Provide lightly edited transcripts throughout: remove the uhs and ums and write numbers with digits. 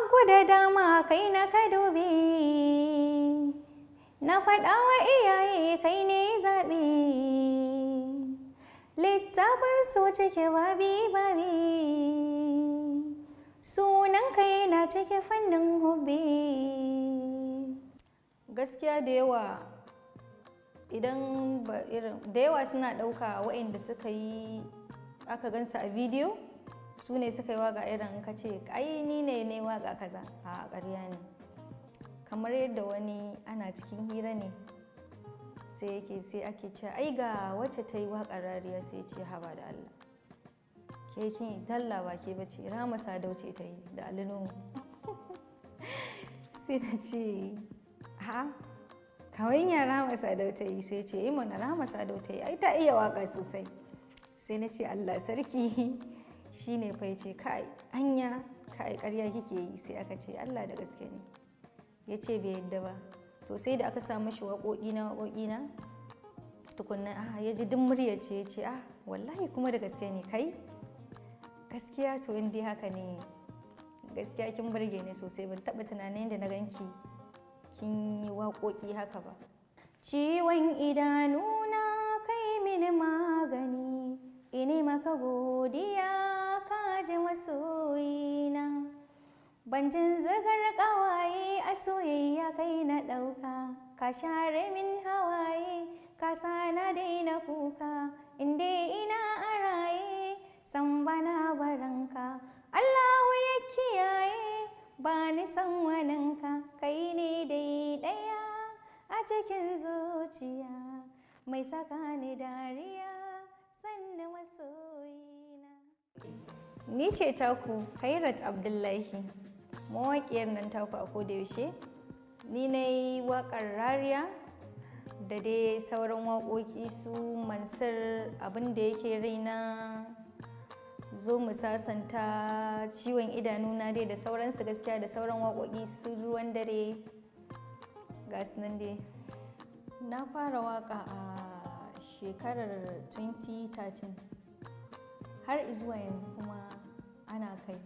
Hagu da dama kai na ka dubi, na faɗa wa iyaye kai ne zaɓi. Littafin so cike babi babi, sunan kai na cike fannin hubbi. Gaskiya da yawa idan ba irin da yawa suna ɗauka waɗanda suka yi aka gansu a bidiyo su ne suka yi waka, irin ka ce, "Ai ni ne ne waka kaza," a ƙarya ne. Kamar yadda wani ana cikin hira ne sai yake sai ake ce, "Ai ga wacce ta yi waƙar Rariya." Sai ce, "Haba da Allah, ke kin dalla, ba ke bace, Rahama Sadau ce ta yi da Ali Nuhu." Sai na ce, "Ha, kawai ya Rahama Sadau ta yi?" Sai ce, "Yi mana, Rahama Sadau ta yi, ai ta iya waka sosai." Sai na ce, "Allah sarki." Shi ne fa ce, "Kai, anya, kai, karya kike yi." Sai aka ce, "Allah, da gaske ne." Ya ce bai yadda ba. To sai da aka sa mashi waƙoƙi na, waƙoƙi na tukunna, ah, ya ji duk murya ce, ya ce, "Ah, wallahi kuma da gaske ne kai, gaskiya. To in dai haka ne, gaskiya kin burge ni sosai. Ban taɓa tunanin da na ganki kin yi waƙoƙi haka ba." Ciwon idanuna kai mini magani, ine maka godiya, ka ji masoyina. Ban jin zigar ƙawaye, a soyayya kai na ɗauka, ka share min hawaye, ka sa na daina kuka, inda ina a raye san bana baranka. Allahu ya kiyaye, ba ni san waninka, kai ne dai ɗaya a cikin zuciya, mai saka ni dariya, sannu masoyina. Ni ce taku Khairat Abdullahi, mawaƙiyar nan taku a koda yaushe. Ni na yi waƙar Rariya da dai sauran waƙoƙi su Mansur, Abin da Yake Raina, Zo Mu Sasanta, Ciwon Idanuna dai da sauransu gaskiya, da sauran waƙoƙi su Ruwan Dare, ga su nan dai. Na fara waƙa a shekarar 2013, har izuwa yanzu kuma ana kai.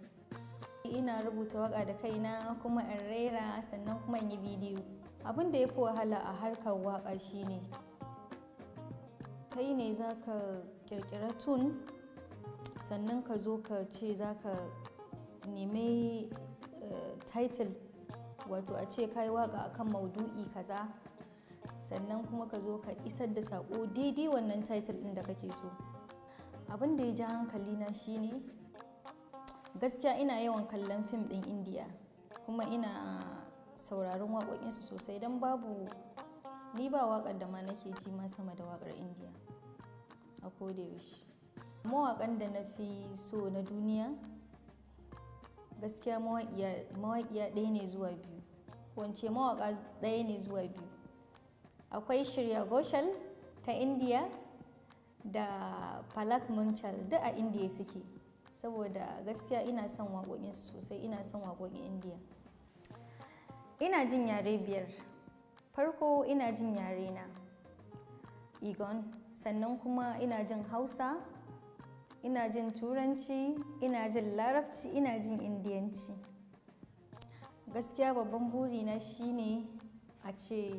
Ina rubuta waƙa da kaina kuma in rera, sannan kuma in yi bidiyo. Abin da ya fi wahala a harkar waƙa shine kai ne za ka ƙirƙira tune, sannan ka zo ka ce za ka nemi title, wato a ce ka yi waƙa akan maudu'i kaza, sannan kuma ka zo ka isar da saƙo daidai wannan title ɗin da kake so. Abin da ya ja hankalina shine gaskiya ina yawan kallon fim ɗin Indiya, kuma ina sauraron waƙoƙinsu sosai, don babu ni ba waƙar da ma nake ji ma sama da waƙar Indiya a koda yaushe. Mawaƙan da na fi so na duniya gaskiya mawaƙiya ɗaya ne zuwa biyu, ko in ce mawaƙa ɗaya ne zuwa biyu. Akwai Shreya Ghoshal ta Indiya da Palak Muchhal, duk a Indiya suke. Saboda gaskiya ina son waƙoƙinsu sosai, ina son waƙoƙin Indiya. Ina jin yare biyar. Farko ina jin yare na Igon, sannan kuma ina jin Hausa, ina jin Turanci, ina jin Larabci, ina jin Indiyanci. Gaskiya babban burina shine a ce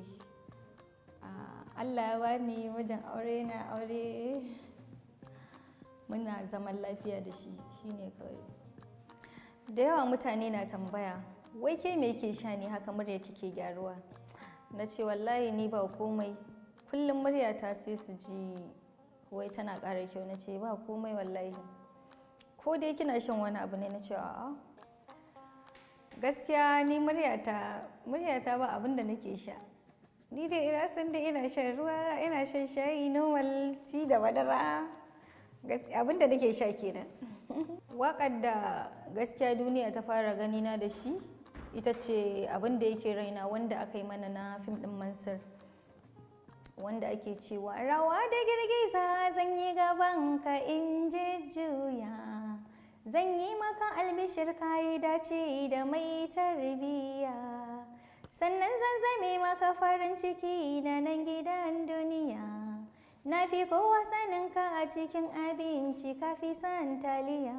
Allah ya bani mijin aure, na aure, muna zaman lafiya da shi, shine kawai. Da yawa mutane na tambaya, "Wai ke me ke sha ne haka murya kike gyaruwa?" Na ce, "Wallahi ni ba komai." Kullum muryata sai su ji wai tana ƙara kyau. Na ce, "Ba komai wallahi." "Ko dai kina shan wani abu ne?" Na ce, "A'a." Gaskiya ni muryata ba abin da nake sha. Ni dai ina san dai ina shan ruwa, ina shan shayi normal, tea da madara. Abin da nake sha kenan. Waƙar da gaskiya duniya ta fara ganina da shi ita ce Abin Da Yake Raina, wanda aka yi mana na fim ɗin Mansur. Wanda ake cewa, "Rawa da girgiza zan yi gaban ka in jujjuya. Zan yi maka albishir, kayi dace da mai tarbiyya. Sannan zan zame maka farin ciki na nan gidan duniya. Na fi kowa sanin ka a cikin abinci, ka fi son taliya.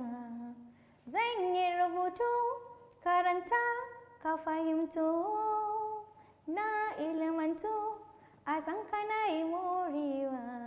Zan yi rubutu, karanta." Ilmantu, na ilmantu, a san ka na yi morewa.